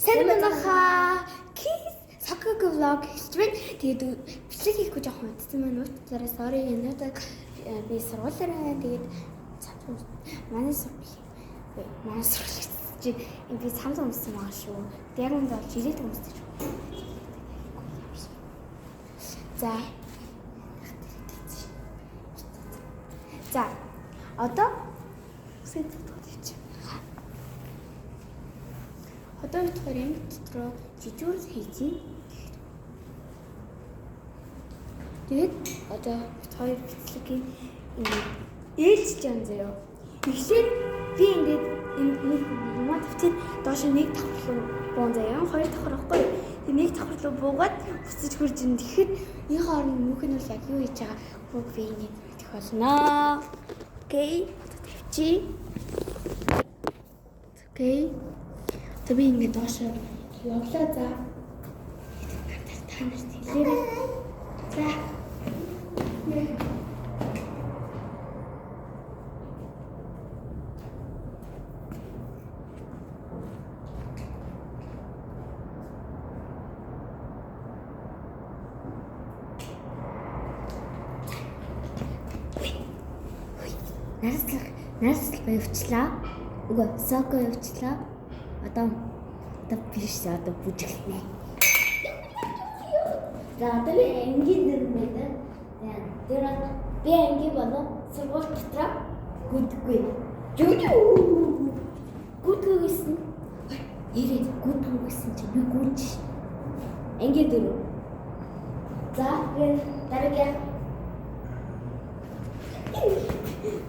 Сайн манайхаа Kiss Soccer vlog эхэлж байна. Тэгээд бичлэг хийхгүй жоохон удсан байна. Уучлаарай. Sorry. Өнөөдөр би сургуулиар байна. Тэгээд манай сургууль манай сургууль чи би цамц өмссөн байгаа шүү. Яг үндэ бол жилет өмсдөг шүү. За. За. Одоо үсээ татгаад явчих. Одоо бид хоёр юм дотроо жижүүр хийж байна. Тэгээд одоо бид хоёр бичлэгийн ингээд ээлжиж явна заяа. Эхлээд би ингээд энэ нэг юмаа тавьчихад доош нэг давхар руу буун заяа. Хоёр давхар байхгүй юу? Тэг нэг давхар руу буугаад буцаж хурж ирнэ. Тэгэхэд энэ хооронд мөнх нь бол яг юу хийж байгаа бүх би ингээд мэдэх болно. Окей. Одоо тавьчих. Окей. Одоо би ингээд доошоо явлаа за. Та нарт хэлээрэй. За. Нарслах явчлаа. Үгүй, соко явчлаа. Одоо биш, одоо бүжиглэнэ. За одоо би ангийн дэр байдаг. Тэр би ангийн болов сургууль дотроо гүдэггүй. Жүжүү. Гүдгүү гэсэн. Ирээд гүдгүү гэсэн чи би гүнж. Ангийн дөрөв. За би дараагийн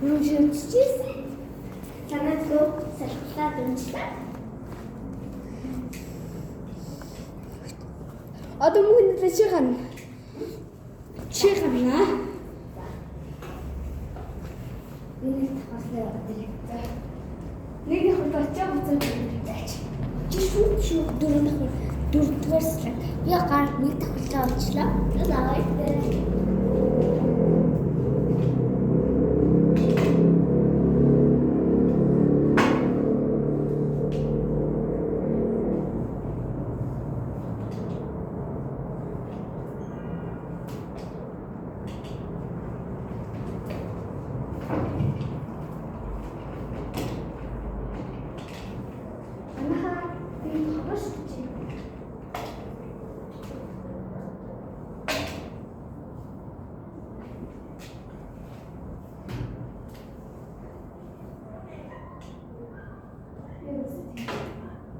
юу шүтчихсэн. Санаагүй салхилаа дэмжлээ. Одоо мөн нэлээ чи гарна. Чи гарна. Нэг давхарлаа яваад. За. Нэг давхар очоо буцаад ирж. Чи шүүд шүү дөрөв давхар дөрөвдүгээр слайд. Би гар нэг давхарлаа олчлаа. За баяртай. Манайхаа би хогош чи.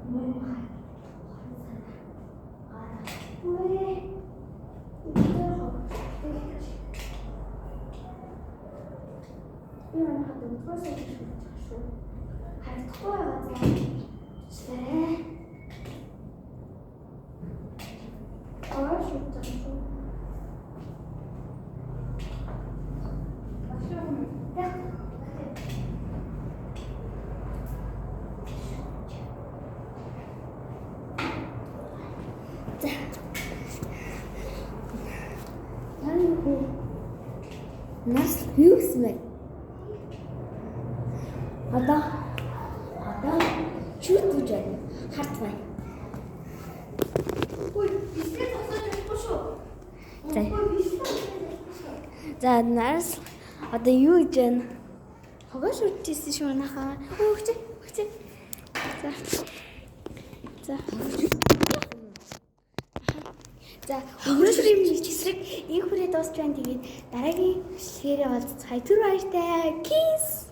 Би манайхаа дөрөвдүгээр сая шүүж байгаа шүү. Харагдахгүй байгаа заа. Уучлаарай. Аа шүүж байгаа шүү. За. Тань хүү. Нас юу гэсэн бэ? Одоо шүүт гэж байна. Харт байна. Ой, бисээ зогсоож болохгүй шүү. За. Ой, бисээ зогсоож болохгүй шүү. За нарс одоо юу гэж байна? Хогоо шүтжсэн шүү манайхаа. Ой, өгч. Өгч. За. За. За, өнөөдрийн бичлэг энэ хүрээ дуусч байна. Тэгээд дараагийн бичлэгээрээ уулзцгаая. Түр баяртай. Kiss.